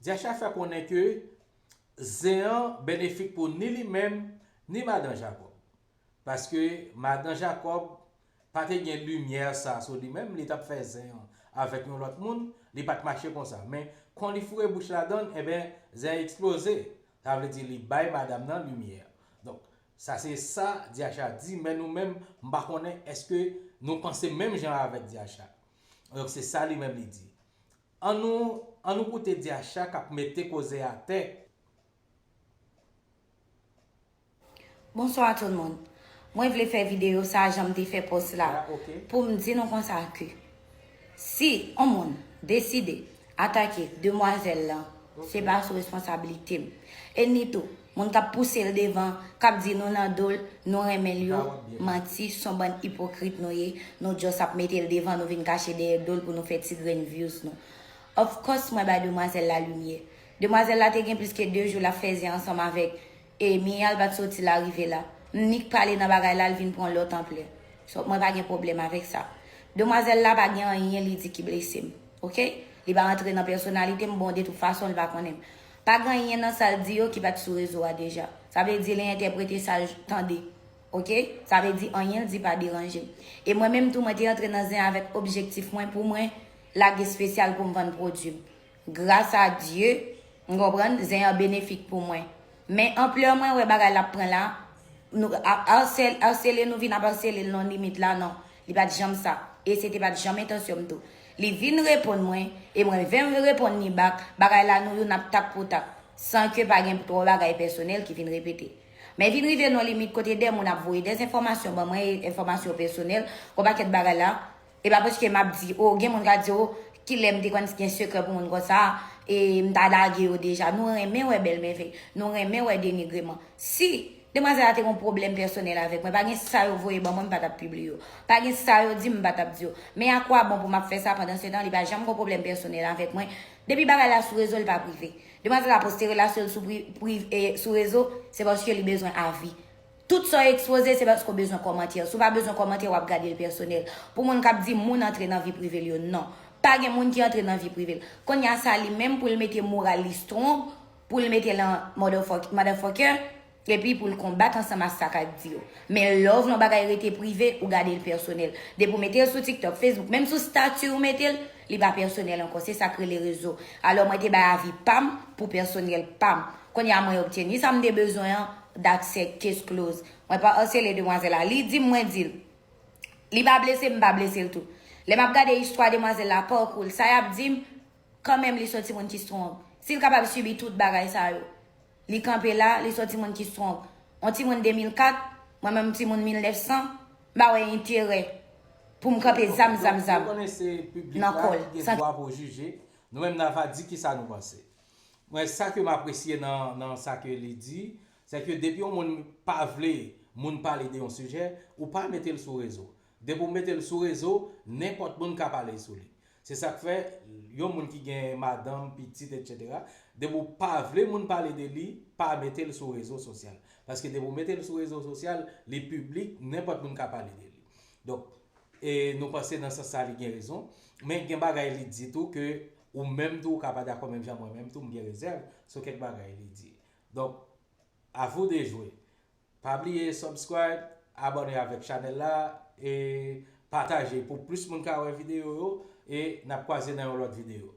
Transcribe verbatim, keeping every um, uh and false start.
Dyacha fè konnen ke zen an benefik pou ni li menm, ni madan Jakòb. Paske madan Jakòb pa te gen limyè sa sou li menm, li t ap fè zen an avèk yon lòt moun, li pa t mache konsa. Men, kon li foure bouch ladann, enben, zen an eksploze. Sa vle di li bay madanm nan limyè. Donk, sa se sa Dyacha di, men nou menm, m pa konnen èske nou panse menm jan avèk Dyacha. Donk, se sa li menm li di. An nou, an nou koute Dyacha k ap mete koze atè. Bonswa tout moun. Mwen vle fè videyo sa jan m te fè pòs la pou m di nou konsa ke si on moun deside atake demwazèl lan, se pa sou responsablite m. E ni tou, moun k ap pouse l devan, k ap di nou nan do l, nou renmen l yo, manti, s on bann ipokrit nou ye, nou just ap mete l devan, nou vin kache dèyè do l pou nou fè ti grenn views nou. Of course mwen bay demwazèl la limyè. Demwazèl la te gen plis ke de jou l ap fè zen ansanm avèk Emi a, l pa t soti larive la. M nik prale nan bagay la, l vin pran lòt anplè. So, mwen pa gen pwoblèm avèk sa. Demwazèl la pa gen anyen li di ki blese m. Oke? Li pa rantre nan pèsonalite m, bon, de tout fason, li pa konnen m. Pa gen anyen nan sa l di yo ki pa t sou rezo a deja. Sa vle di li entèprete sa l tande. Oke? Sa vle di anyen l di pa deranje m. E mwen menm tou, mwen te antre nan zen avèk objektif mwen pou mwen lage espesyal pou m vann pwodui m. Gras a Dye, m konprann, zen an benefik pou mwen. Men anplè mwen wè bagay la ap pran la, nou ap asèl, asele nou vin ap asele l nan limit la, non. Li pa t janm sa. E se te pa t janm entansyon m tou. Li vin reponn mwen, e mwen vin reponn li back, bagay la nou youn ap tak pou tak, san ke pa gen twò bagay pèsonèl ki vin repete. Men vin rive nan limit kote de moun ap voye de enfòmasyon ban mwen, e enfòmasyon pèsonèl, yon pakèt bagay la, e pa paske m ap di, o, gen moun ka di, o, kilè m te konn gen sekrè pou moun konsa, e m ta lage yo deja. Nou renmen wè bèl mèvèy, nou renmen wè denigreman. Si demwazèl la te gen yon pwoblèm pèsonèl avèk mwen, pa gen sa yo voye ban mwen, m pa t ap pibliye yo. Pa gen sa yo di m, m pa t ap di yo. Men a kwa bon pou m ap fè sa pandan se tan, li pa janm gen yon pwoblèm pèsonèl avèk mwen. Depi bagay la sou rezo, li pa prive. Demwazèl la poste relasyon l sou, pri, pri, e, sou rezo, se paske li bezwen avi. Tout sa w ekspoze, se paske w bezwen kòmantè. Si w pa bezwen kòmantè, w ap gade l pèsonèl. Pou moun k ap di moun antre nan vi prive l yo, non. Pa gen moun ki antre nan vi prive l. Kounye a sa li menm pou l mete moral li strong, pou l mete l an motherfuck, motherfucker, epi pou l konbat ansanm ak sa k ap di yo. Men lè w vle yon bagay rete prive, ou gade l pèsonèl. Depi w mete l sou TikTok, Facebook, menm sou stati ou mete l, li pa pèsonèl ankò. Se sa k rele rezo. Alò mwen te bay avi pa m pou pèsonèl pa m. Kounye a mwen obteni sa m te bezwen an, that's it, case close. Mwen pa asele demwazèl la. Li di m, mwen di l. Li pa blese m, m pa blese l tou. Lè m ap gade istwa demwazèl la, pakou l, sa y ap di m, kanmenm li se yon timoun ki strong. Si l kapab sibi tout bagay sa yo, li kanpe la, li se yon timoun ki strong. Yon timoun de mil kat, mwen menm timoun mil nèf san, m pa wè enterè pou m kanpe zam, zam, zam nan kò l. San dwa pou jije. Nou menm n ava di kisa nou panse. Mwen, sa ke m apresye nan, nan sa ke li di, se ke depi yon moun pa vle moun pale de yon sijè, ou pa mete l sou rezo. Depi w mete l sou rezo, nenpòt moun ka pale sou li. Se sa k fè, yon moun ki gen madanm, pitit, etsetera, depi w pa vle moun pale de li, pa mete l sou rezo sosyal. Paske depi w mete l sou rezo sosyal, li piblik, nenpòt moun ka pale de li. Donk, e nou panse nan sans sa li gen rezon. Men gen bagay li di tou ke ou menm tou ou ka pa dakò menm jan mwen menm tou m gen rezèv sou kèk bagay li di. Donk, à vous de jouer. Pa bliye subscribe, abòne avèk chanèl la, e pataje pou plis moun ka wè videyo yo, e n ap kwaze nan yon lòt videyo.